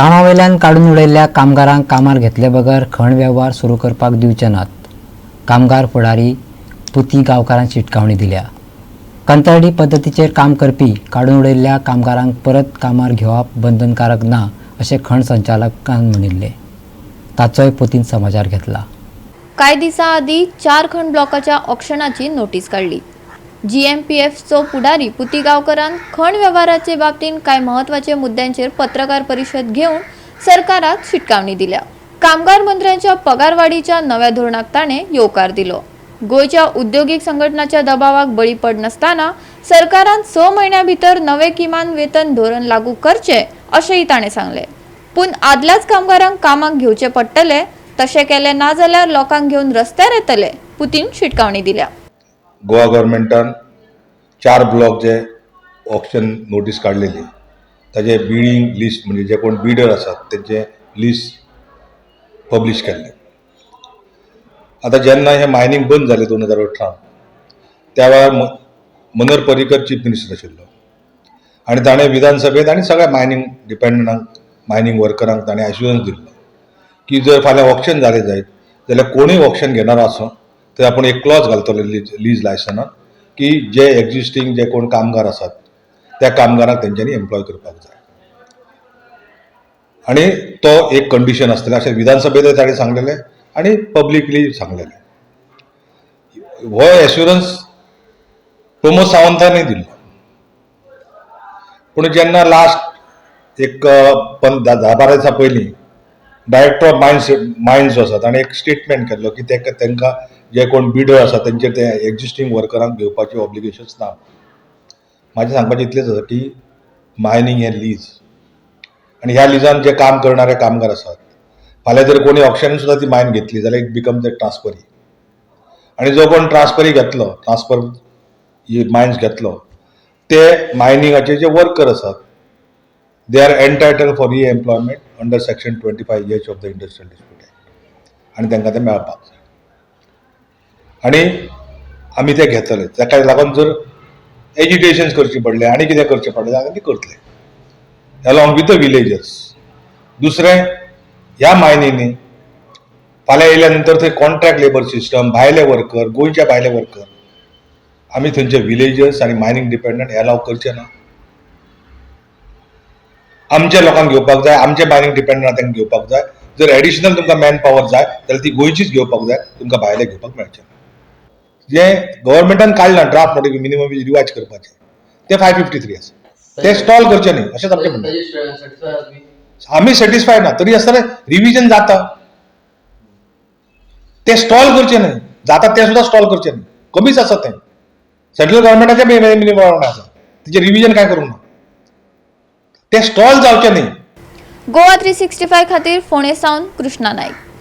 कामावयल्यान काडून उडयल्ल्या कामगारांक कामार घेतले बगर खण वेव्हार सुरू करपाक दिवचे नात. कामगार फुडारी पुती गांवकारान शिटकावणी दिल्या. कंत्राटी पद्दतीचेर काम करपी काडून उडयल्ल्या कामगारांक परत कामार घेवप बंधनकारक ना, अशें खण संचालकान म्हणिल्लें. ताचोय पुतीन समाचार घेतला. कांय दिसां आदीं चार खण ब्लॉकाच्या ऑक्शनाची नोटीस काडली. जीएमपीएफचो फुडारी पुती गांवकरान खण वेव्हाराचे बाबतींत कांय म्हत्वाच्या मुद्द्यांचेर पत्रकार परिशद घेवन सरकाराक शिटकावणी दिल्या. कामगार मंत्र्यांच्या पगारवाडीच्या नव्या धोरणाक ताणें येवकार दिलो. गोंयच्या उद्योगीक संघटनाच्या दबावाक बळी पडनासतना सरकारान 6 म्हयन्यां भितर नवें किमान वेतन धोरण लागू करचें, अशेंय ताणें सांगलें. पूण आदल्याच कामगारांक कामाक घेवचें पडटलें. तशें केलें ना जाल्यार लोकांक घेवन रस्त्यार येतले, पुतीन शिटकावणी दिल्या. गोवा गव्हर्मेंटान चार ब्लॉक जे ऑक्शन नोटीस काडलेली, ताजे बिडींग लिस्ट, म्हणजे जे कोण बिडर आसात तेंचे लिस्ट पब्लीश केल्लें. आतां जेन्ना हें मायनींग बंद जालें 2018, त्या वेळार मनोहर पर्रीकर चीफ मिनिस्टर आशिल्लो आनी ताणें विधानसभेंत आनी सगळ्या मायनींग डिपेंडंटांक, मायनींग वर्करांक ताणें एश्युरन्स दिल्लो की जर फाल्यां ऑक्शन जालें जायत जाल्यार कोणूय ऑक्शन घेणार आसो तर आपूण एक क्लॉज घालतलो लीज लायसनात की जे एक्झिस्टींग जे कोण कामगार आसात, त्या कामगारांक तेंच्यांनी एम्प्लॉय करपाक जाय आनी तो एक कंडिशन आसतलें, अशें विधानसभेंतय ताणें सांगलेलें आनी पब्लिकली सांगलेलें. हो एश्युरन्स प्रमोद सावंतानय दिल्लो. पूण जेन्ना लास्ट एक 10-12 दिसां पयलीं डायरेक्टर ऑफ मायन्स, मायन्स जो आसा, ताणें एक स्टेटमेंट केल्लो की ते तांकां जे कोण बिडर आसा तेंचेर ते एक्झिस्टींग वर्करांक घेवपाचे ऑब्लिगेशन्स ना. म्हाजें सांगपाचें इतलेंच आसा की मायनींग हें लीज आनी ह्या लिजान जे काम करणारे कामगार आसात, फाल्यां जर कोणी ऑक्शन सुद्दां ती मायन घेतली जाल्यार it becomes a transferee आनी जो कोण ट्रान्सफरी घेतलो, ट्रान्सफर मायन्स घेतलो, ते मायनिंगाचे जे वर्कर आसात, they are entitled for re-employment under section 25H of the Industrial Dispute Act आनी तांकां तें मेळपाक जाय आनी आमी ते घेतले. ताका लागून जर एजिटेशन्स करची पडलें आनी कितें करचें पडलें जाल्यार ती करतले अलॉंग विथ the villagers. दुसरें, ह्या मायनींनी फाल्यां येयल्या नंतर थंय कॉन्ट्रॅक्ट लेबर सिस्टम, भायले वर्कर, गोंयच्या भायले वर्कर, आमी थंयचे विलेजर्स आनी मायनींग डिपेंडंट एलाव करचे ना. आमच्या लोकांक घेवपाक जाय, आमचे मायनींग डिपेंडंट तांकां घेवपाक जाय. जर एडिशनल तुमकां मॅन पावर जाय जाल्यार ती गोंयचीच घेवपाक जाय, तुमकां भायले घेवपाक मेळचें ना. जें गव्हर्मेंटान काडलां ड्राफ्ट नोटिफिकेशन मिनिमम रिवायज करपाचें, तें 553 आसा. तें स्टॉल करचें न्ही, अशेंच आमचें म्हणणें. आमी सॅटिस्फायड ना, तरी आसतना रिविजन जाता ते स्टॉल करचे न्हय. जाता ते सुद्दां स्टॉल करचे न्हय. कमीच आसा तें. सेंट्रल गव्हर्मेंटाचे मिनिमम आसा, तेजें रिविजन काय करूंक ना. ते स्टॉल जावचे न्ही. गोवा 365 खातीर फोंडें सावन कृष्णा नायक.